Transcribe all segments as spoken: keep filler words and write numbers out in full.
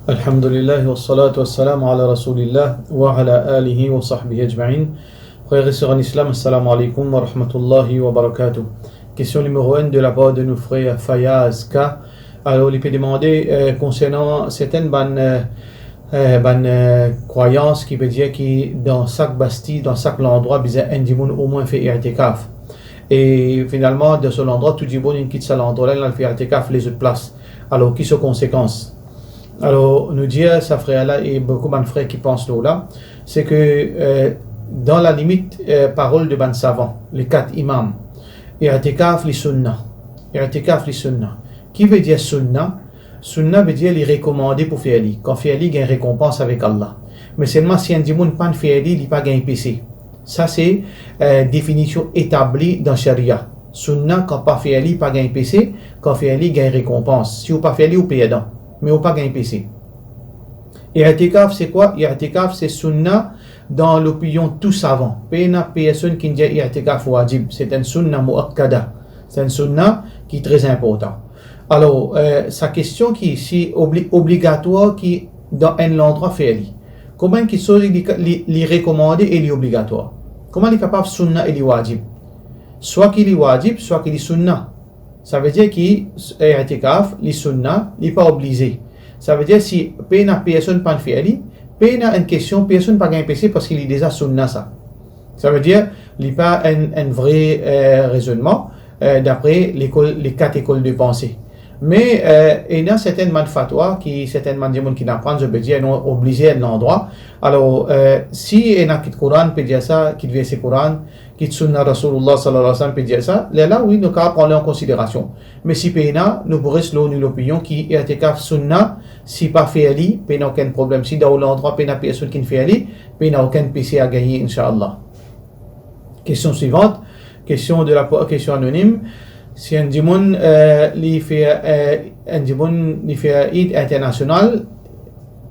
Alhamdulillah, wassalatu wassalamu ala Rasoulillah, wa ala alihi wa sahbihi ajmain. Frer e ser an Islam, assalamu alaikum wa rahmatullahi wa barakatuh. Kestion nimero enn de lapar de nou frer Fayaz K. Alor, li pe demande, eh, konsernan sertenn bann, eh, eh, bann, eh, krwayans ki pe dir ki dan sak basti, dan sak landrwa, bizin enn dimoun omwin fer i'tikaf. E finalman, dan so landrwa, tou dimoun inn kit sa landrwa la, inn al fer i'tikaf lezot plas. Alor, ki so konsekans? Alor, nou dir sa frer la, e boukou bann frer ki pans lor la, se ke, eh, dan lalimit, eh, parol de bann savan, le kat imam, i'tikaf li sunna. I'tikaf li sunna. Ki ve dir sunna? Sunna ve dir li rekomande pou fer li. Kan fer li, gagn rekonpans avek Allah. Me selman si enn dimoun pa'nn fer li, li pa gagn pese. Sa se, eh, definision etabli dan sharia. Sunna, kan pa fer li, pa gagn pese, kan fer li, gagn rekonpans. Si ou pa fer li, ou perdan, me ou pa gagn pese. I'tikaf se kwa? I'tikaf se sunna dan lopinion tou savan. Pena personn ki dir i'tikaf wajib. Se enn sunna muakkada. Se enn sunna ki tre inportan. Alor, eh, sa kestion ki si obli-, obligatwar ki dan enn landrwa fer li. Kouma enn kiksoz li, li, li rekomande e li obligatwar? Kouma li kapav sunna e li wajib? Swa ki li wajib, swa ki li sunna. Sa ve dir ki, eh, i'tikaf, li sunna, li pa oblize. Sa ve dir si pena personn pa'nn fer li, pena enn kestion, personn pa gagn pese parski li deza sunna sa. Sa ve dir, li pa enn, enn vre, eh, rezonnman, eh, dapre lekol, le kat lekol de panse. Me, eh, ena sertenn bann fatwa ki, sertenn bann dimoun ki aprann, zot pe dir, non, oblize enn landrwa. Alor, eh, si ena kit Koran pe dir sa, kit verse Koran, kit sunna Rasoulillah sallallahu alayhi wa sallam pe dir sa, lerla, wi, nou kapav pran li an konsiderasion. Me si pena, nou pou res lor nou lopinion ki i'tikaf sunna, si pa fer li, pena okenn problem. Si dan ou landrwa pena personn ki'nn fer li, pena okenn pese a gagne, inshallah. Kestion swivant, kestion de la, kestion anonim. Si enn dimoun, eh, li fer, eh, enn dimoun li fer Eid internasional,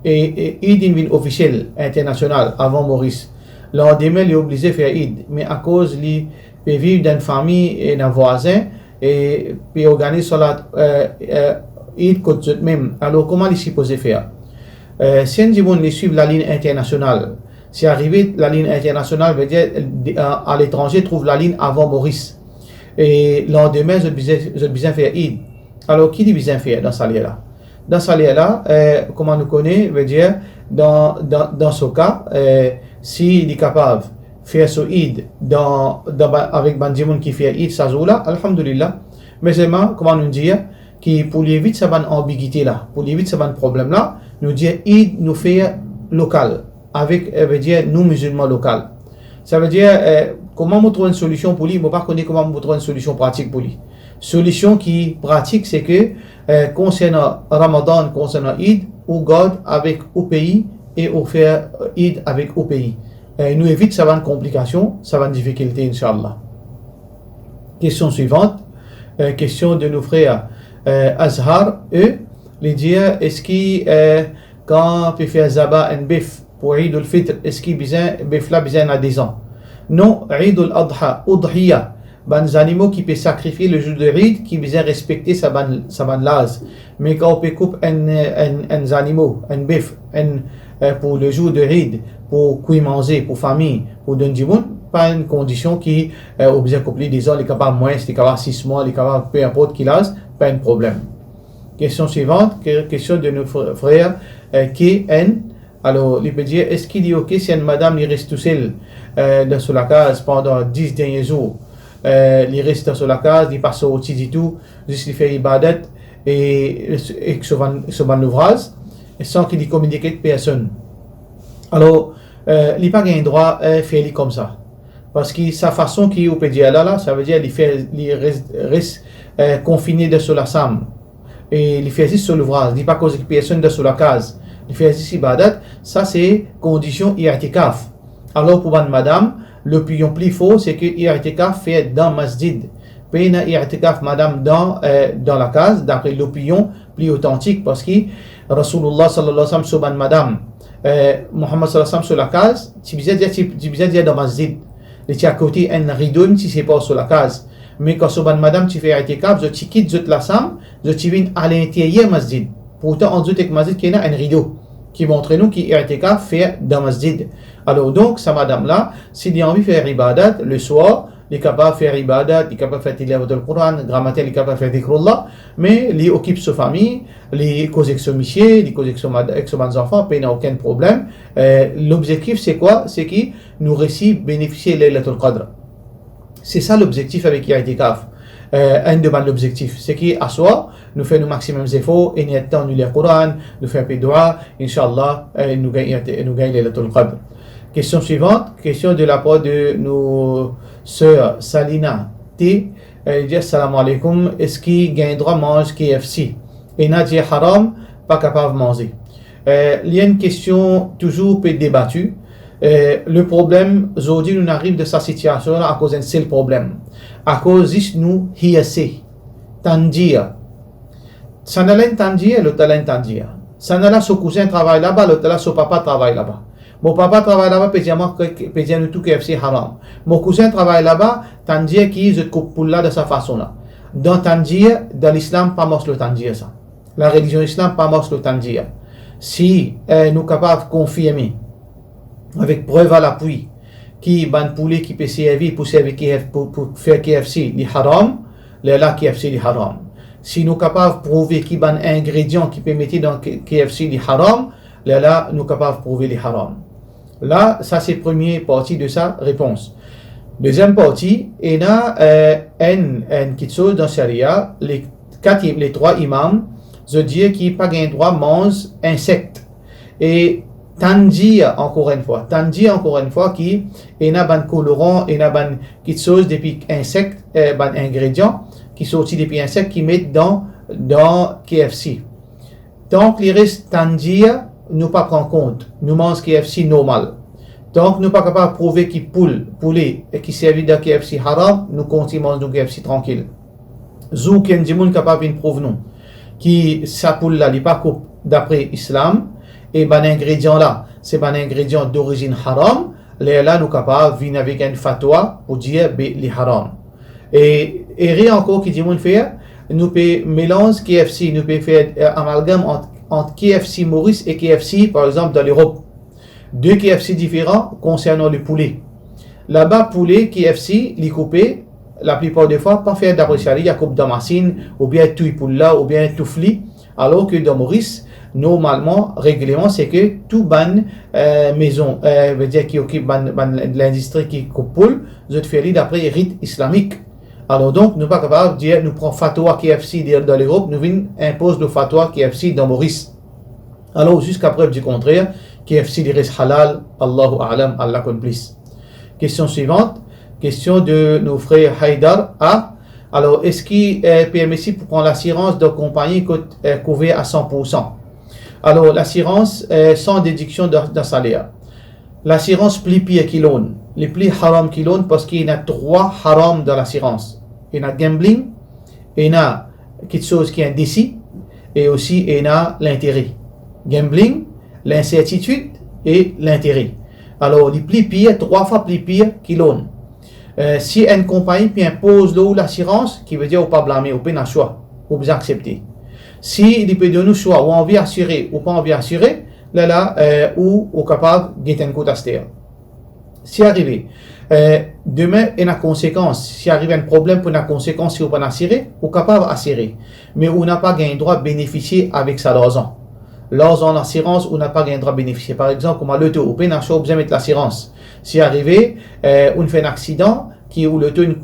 e, e Eid inn vinn ofisiel internasional avan Moris. Landime li oblize fer Eid, me akoz li pe viv dan enn fami, ena vwazin, e pe organiz salat, eh, eh, Eid kot zot mem. Alor, kouma li sipoze fer? Eh, si enn dimoun li swiv lalinn internasional, si arive lalinn internasional, ve dir, de, a, aletranze trouv lalinn avan Moris. E landime, zot bizin, zot bizin fer Eid. Alor, ki li bizin fer dan sa ler la? Dan sa ler la, eh, kouma nou kone, ve dir, dan, dan, dan so ka, eh, si li kapav fer so Eid dan, dan ba-, avek bann dimoun ki fer Eid sa zour la, alhamdulillah. Me selman, kouma nou dir, ki pou li evit sa bann anbigite la, pou li evit sa bann problem la, nou dir Eid nou fer lokal, avek, eh, ve dir nou mizilman lokal. Sa ve dir, eh, kouma mo trouv enn solision pou li, mo pa kone kouma mo trouv enn solision pratik pou li. Solision ki pratik, se ke, eh, konsernan Ramadan, konsernan Eid, ou gard avek ou pei e ou fer, eh, Eid avek ou pei. Eh, nou evit sa bann konplikasion, sa bann difikilte, inshallah. Kestion swivant, eh, kestion de nou frer, eh, Azhar, e, li dir, eski, eh, kan pe fer zaba enn bef pou Eid al-Fitr, eski bizin, bef la bizin ena de zan? Non, Eid al-Adha, Udhiya, bann zanimo ki pe sakrifie le zour de Eid, ki bizin respekte sa bann, sa bann laz. Me kan ou pe koup enn, enn, enn zanimo, enn bef, enn, eh, pou le zour de Eid, pou kwi manze, pou fami, pou donn dimoun, pa enn kondision ki, eh, ou bizin koup li de zan, li kapav mwins, li kapav sis mwa, li kapav pe inport ki laz, pa enn problem. Kestion swivant, ke-, kestion de nou fr-, frer, eh, K N. Alor, li pe dir, eski li oke si enn madam li res tousel, eh, dan so lakaz pandan dis dernie zour? Eh, li res dan so lakaz, li pa sorti ditou, zis li fer ibadat e, ek so bann, so bann louvraz, san ki li kominike ek personn. Alor, eh, li pa gagn drwa, eh, fer li koumsa. Parski sa fason ki ou pe dir la, la, sa ve dir li fer, li res, res, eh, konfine dan so lasam. E li fer zis so louvraz, li pa koz ek personn dan so lakaz, li fer zis ibadat, sa se kondision i'tikaf. Alor pou bann madam, lopinion pli for, se ke i'tikaf fer dan masjid. Pena i'tikaf madam dan, eh, dan lakaz, dapre lopinion pli otantik, parski Rasoulillah sallallahu alayhi wa sallam so bann madam, eh, Muhammad sallallahu alayhi wa sallam so lakaz, ti bizin dir, ti, ti bizin dir dan masjid. Li ti akote enn rido, enn ti separ so lakaz. Me kan so bann madam ti fer i'tikaf, zot ti kit zot lasam, zot ti vinn alinteryer masjid. Pourtan, ant zot ek masjid ki ena enn rido ki montre nou ki i'tikaf fer dan masjid. Alor donk, sa madam la, si li anvi fer ibadat, leswar, li kapav fer ibadat, li kapav fer tilawatul Quran, gramatin li kapav fer zikrullah, me li okip so fami, li koz ek so misie, li koz ek so mad-, ek so bann zanfan, pena okenn problem. Eh, lobzektif se kwa? Se ki nou resi benefisie Laylatul Qadr. Se sa lobzektif avek i'tikaf. Eh, enn de bann lobzektif, se ki aswar, nou fer nou maximum zefor, enn er de tan nou lir Quran, nou fer enpe dua, inshallah, eh, nou gagn, nou gagn Laylatul Qadr. Question suivante, question de la part de nou ser Salina T. Eh, li dir, "Salam alaikum, eski gagn drwa manz K F C?" Ena dir haram, pa kapav manze. Eh, li enn kestion touzour pe debati. Eh, le problem, zordi nou ariv dan sa sitiasion la akoz enn sel problem. Akoz zis nou hearsay, tann dir. Sannla enn tann dir, lot la enn tann dir. Sannla so kouzin travay laba, lot la so papa travay laba. Mo papa travay laba, pe dir mwa, pe dir nou tou K F C haram. Mo kouzin travay laba, tann dir ki zot koup poul la dan sa fason la. Dan tann dir, dan Lislam, pa mars lor tann dir sa. Larelizion Islam pa mars lor tann dir. Si, eh, nou kapav konfirme avek prev a lapwi ki bann poule ki pe servi pou servi K F, pou, pou fer K F C, li haram, lerla K F C li haram. Si nou kapav prouve ki bann ingredian ki pe mete dan K-, K F C li haram, lerla nou kapav prouve li haram. La, sa se premie parti de sa repons. Deziem parti, ena, eh, enn, enn kiksoz dan sharia, le kat im-, le trwa imam, zot dir ki pa gagn drwa manz insek. E tann dir, ankor enn fwa, tann dir, ankor enn fwa, ki ena bann koloran, ena bann kiksoz depi insek, eh, bann ingredian ki sorti depi insek ki met dan, dan K F C. Tank li res tann dir, nou pa pran kont, nou manz K F C normal. Tank nou pa kapav prouve ki poul, poule, e ki servi dan K F C haram, nou kontign manz nou K F C trankil. Zour ki enn dimoun kapav vinn prouv nou ki sa poul la, li pa koup dapre Islam, e bann ingredian la, se bann ingredian dorizinn haram, lerla nou kapav vinn avek enn fatwa pou dir, be, li haram. E, ere ankor ki dimoun fer, nou pe melanz K F C, nou pe fer, eh, amalgam ant, ant K F C Moris e K F C, par exanp, dan Lerop. De K F C diferan konsernan le poule. Laba, poule, K F C, li koupe, laplipar de fwa, pa fer dapre sharia, koup dan masinn, oubien touy poul la, oubien touf li. Alor ki dan Moris, normalman, regleman, se ki tou bann, eh, mezon, eh, vedir ki okip bann, bann lindistri ki koup poul, zot fer li dapre rit islamik. Alor donk, nou pa kapav dir nou pran fatwa K F C dan, dan Lerop, nou vinn inpoz nou fatwa K F C dan Moris. Alor, ziska prev di kontrer, K F C li res halal, Allahu a'lam, Allah konn plis. Kestion swivant, kestion de nou frer Haidar A. Alor, eski, eh, permisib pou pran lasirans dan konpagni kot, eh, kouver a san pour san? Alor, lasirans, eh, san dediksion dan, dan saler. Lasirans pli pir ki loan, li pli haram ki loan, parski ena trwa haram dan lasirans. Ena gambling, ena kiksoz ki indesi, e osi ena lintere. Gambling, linsertitid e lintere. Alor, li pli pir, trwa fwa pli pir ki loan. Eh, si enn konpagni pe inpoz lor ou lasirans, ki vedir ou pa blame, ou pena swa, ou bizin aksepte. Si li pe donn ou swa, ou anvi asire, ou pa anvi asire, lerla, eh, ou, ou kapav get enn kout aster. Si arive, eh, demin ena konsekans, si arive enn problem pou ena konsekans, si ou pa'nn asire, ou kapav asire, me ou napa gagn drwa benefisie avek sa larzan. Larzan lasirans, ou napa gagn drwa benefisie. Par exanp, kouma loto, ou pena swa, ou bizin met lasirans. Si arive, eh, ou fer enn aksidan, ki ou loto inn,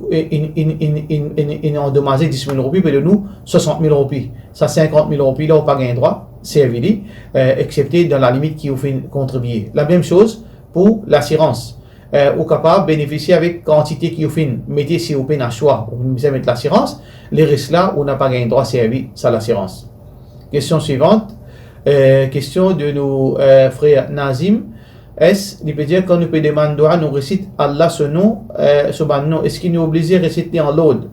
inn, inn andomaze dis mil roupi, pe donn ou swasant mil roupi. Sa sinkant mil roupi la, ou pa gagn drwa servi li, eh, exsepte dan lalimit ki ou finn kontribie. Lamem soz pou lasirans. Eh, ou kapav benefisie avek kantite ki ou finn mete si ou pena swa, ou bizin met lasirans, leres la, ou napa gagn drwa servi sa lasirans. Kestion swivant, eh, kestion de nou, eh, frer Nazim. Es, li pe dir, kan nou pe demann dua, nou resit Allah so nom, eh, so bann nom, eski nou oblize resit li an lord?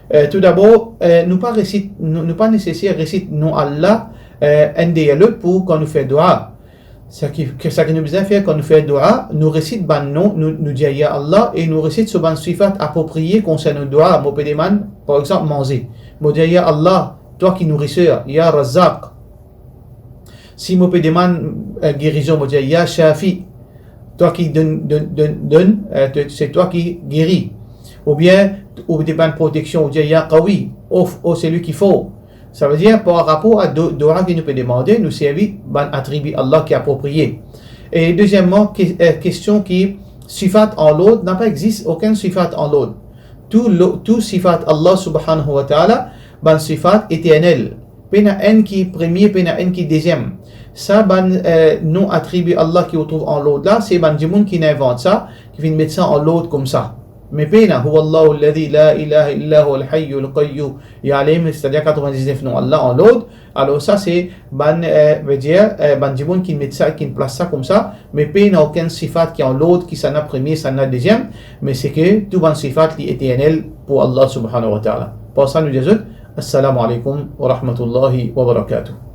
Eh, toudabor, eh, nou pa resit, nou, nou pa neseser resit nom Allah, eh, enn deryer lot pou kan nou fer dua. Sa ki, ki, sa ki nou bizin fer kan nou fer dua, nou resit bann nom, nou, nou dir, "Ya Allah," e nou resit so bann sifat aproprie konsernan dua. Mo pe demann, par exanp, manze. Mo dir, "Ya Allah, twa ki nouriser, ya Razzaq." Si mo pe demann, eh, gerizon, mo dir, "Ya Shafi", twa ki donn, donn, donn, donn, eh, to-, se twa ki geri. Oubien, ou demann proteksion, ou dir, "Ya Qawi", o, o selwi ki for. Savedir, par rapor a do-, doua ki nou pe demande, nou servi bann atribi Allah ki aproprie. E dezieman, ke-, eh, kestion ki sifat an lord, napa exis okenn sifat an lord. Tou lo-, tou sifat Allah subhanahu wa ta'ala, bann sifat eternel. Pena enn ki premie, pena enn ki deziem. Sa bann, eh, non atribi Allah ki ou trouv an lord la, se bann dimoun ki inn invant sa, ki finn met sa an lord koumsa. Me pena, "Huwa Allahu alladhi la ilaha illa huwa al-hayyul qayyum", ya alim, setadir katrevin-diznef non Allah an lord. Alor sa se bann, eh, vedir, eh, bann dimoun ki met sa, ki plas sa koumsa, me pena okenn sifat ki an lord, ki sannla premie, sannla deziem, me seki tou bann sifat li eternel pou Allah subhanahu wa ta'ala. Par sa nou dir zot, Assalamu alaikum wa rahmatullahi wa barakatuh.